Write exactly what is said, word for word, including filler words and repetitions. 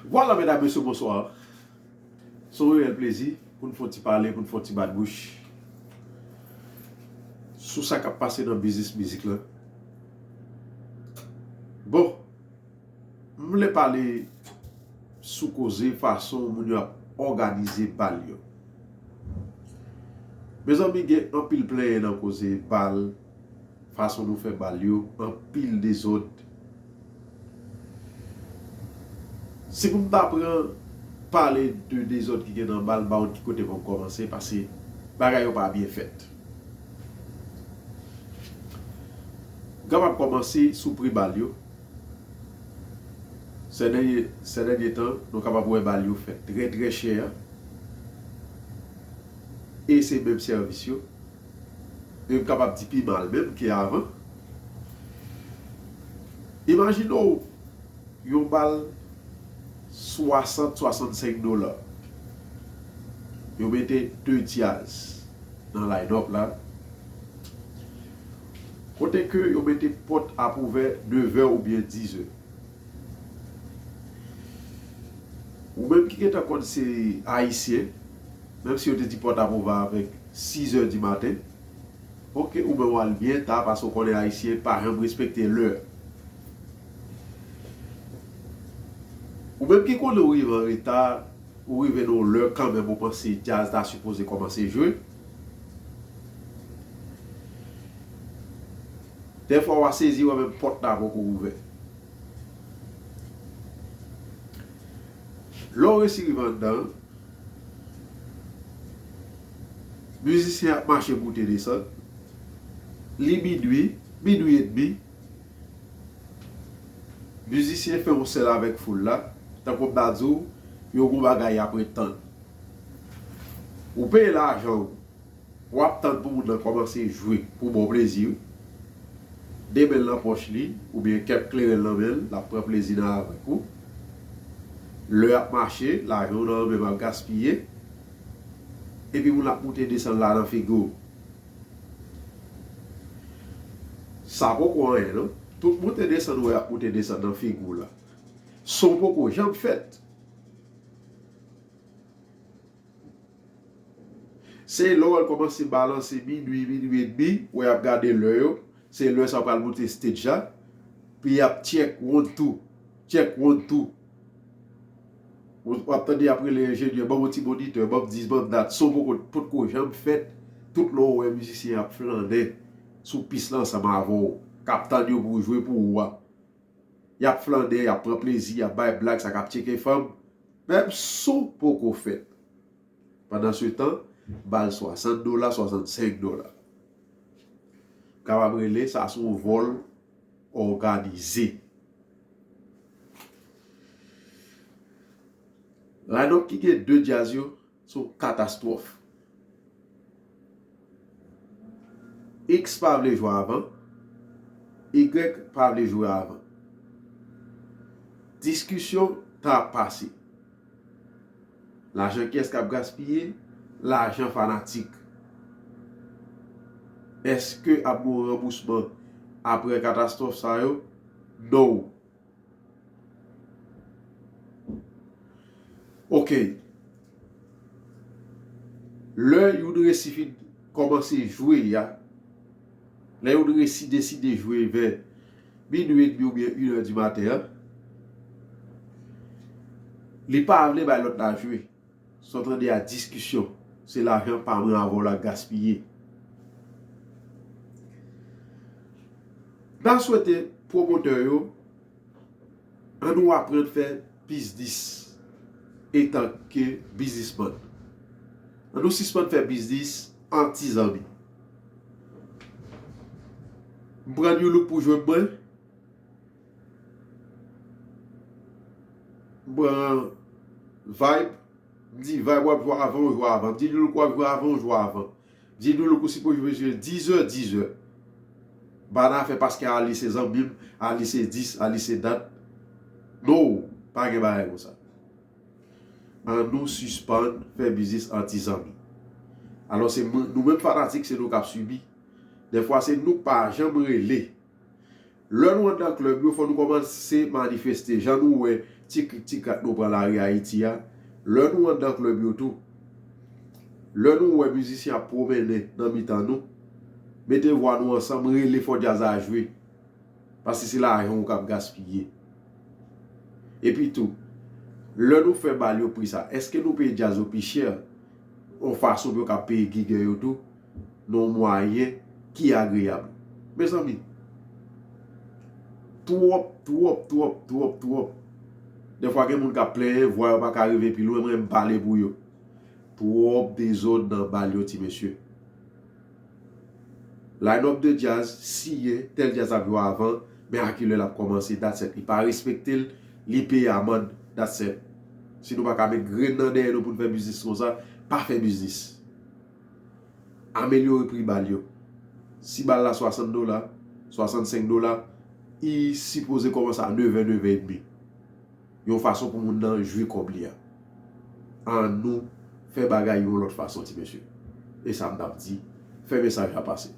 Vwala, medam, mesye, bonswa. Se yon reyèl plezi pou n fè yon ti pale, pou n fè yon ti bat bouch sou sa k ap pase nan biznis mizik lan. Bon, m vle pale sou koze fason moun yo ap òganize bal yo. Mezanmi, gen anpil plenyen nan koze bal, fason nou fè bal yo, anpil dezòd. Si pou m ta pran pale de dezòd ki gen nan bal, m pa konn ki kote pou m kòmanse, paske bagay yo pa byen fèt. M kapab kòmanse sou pri bal yo. Sè dènye, sè dènye tan, nou kapab wè bal yo fèt trè, trè chè. E se menm sèvis yo. E m kapab di pi mal menm ke avan. Imajine w yon bal swasant, swasannsenk dola. Yo mete de djaz nan line-up la. Kote ke yo mete pòt ap ouvè nevè oubyen dizè. Ou menm ki gentan konn se Ayisyen, menm si yo te di pòt ap ouvè avèk sizè di maten, oke, ou menm w al byen ta, paske w konnen Ayisyen pa janm respekte lè. Ou menm ki konnen w rive an reta, ou rive nan yon lè kanmenm ou panse djaz ta sipoze kòmanse jwe. Dèfwa w a sezi, wè menm pòt la poko ouvè. Lè w resi rive anndan an, mizisyen ap mache moute desann. Li minui, minui edmi. Mizisyen fè yon sèl avèk foul la. Tankou m ta di w, yo gon bagay y ap ret tann. Ou peye lajan w, w ap tann pou moun nan kòmanse jwe pou ba w plezi. De men l nan pòch li, oubyen kèk kleren l nan men l, l ap pran plezi nan avèk ou. Lè ap mache, lajan w nan men m ap gaspiye. Epi moun ap moute desann la nan figi w. Sa poko anyen, non. Tout moute desann ou wè y ap moute desann nan figi w la, son poko janm fèt. Se lè w wè l kòmanse balanse minui, minui edmi, wè y ap gade lè yo, se lè sa pral moute stage la, pi y ap check one, two, check one, two. Ou w ap tande y ap rele enjenyè, ban m yon ti monitè, ban m dis, ban m dat, son poko, potko janm fèt, tout lè w wè mizisyen ap flannen sou pis la ansanm avè w, k ap tann yo pou jwe pou ou a. Y ap flannen, y ap pran plezi, y ap bay blag, sa k ap tcheke fanm. Menm son poko fèt. Pandansetan, bal swasant dola, swasannsenk dola. Kapab rele sa se yon vòl òganize. Line-up ki gen de djaz yo, se yon katastwòf. X pa vle jwe avan, Y pa vle jwe avan. Diskisyon ta ap pase. Lajan kiyès k ap gaspiye? Lajan fanatik. Èske ap gen yon ranbousman apre katastwòf sa yo? No. Oke. Lè youn resi fin kòmanse jwe a, lè youn resi deside jwe vè minui edmi oubyen inè di maten an, li pa vle bay lòt la jwe. Sa w tande a diskisyon. Se lajan pa mwen avè w la gaspiye. N a swete pwomotè yo, ann nou aprann fè biznis etanke biznismann. Ann nou sispann fè biznis an ti zanmi. M pran New Look pou jwe mwen. M pran Vibe. M di Vibe w ap jwe avan, w jwe avan. M di New Look w ap jwe avan, w jwe avan. M di New Look ou sipoze jwe dizè, dizè. Bana fè paske Ali se zanmi m, Ali se dis, Ali se dat. No, pa gen bagay konsa. Ann nou sispann fè biznis an ti zanmi. Alò se nou, nou menm fanatik, se nou k ap sibi. Dèfwa se nou k pa janm rele. Lè nou anndan klèb yo, fò nou kòmanse manifeste. Jan nou wè ti krik ti krak nou pran lari Ayiti a, lè nou anndan klèb yo tou, lè nou wè mizisyen ap pwomennen nan mitan nou, mete vwa nou ansanm, rele fò djaz la jwe. Paske se lajan w k ap gaspiye. Epi tou, lè nou fè bal yo pri sa, èske nou peye djaz yo pi chè? Yon fason pou yo ka peye gigè yo tou, nan yon mwayen ki agreyab. Mezanmi, twòp, twòp, twòp, twòp, twòp. Dèfwa gen moun k ap plenyen, vwa yo pa ka rive pi lwen, mwen m pale pou yo. Twòp dezòd nan bal yo, ti mesye. Line up de djaz, siyen, tèl djaz ap jwe avan, men a kilè l ap kòmanse, that's it. Li pa respekte l, li peye amann, that's it. Si nou pa ka met grenn nan dèyè nou pou n fè biznis konsa, pa fè biznis. Amelyore pri bal yo. Si bal la swasant dola, swasannsenk dola, li sipoze kòmanse a nevè, nevè edmi. Yon fason pou moun nan jwi kòb li a. Ann nou fè bagay yon lòt fason, ti mesye. E sa m t ap di, fè mesaj la pase.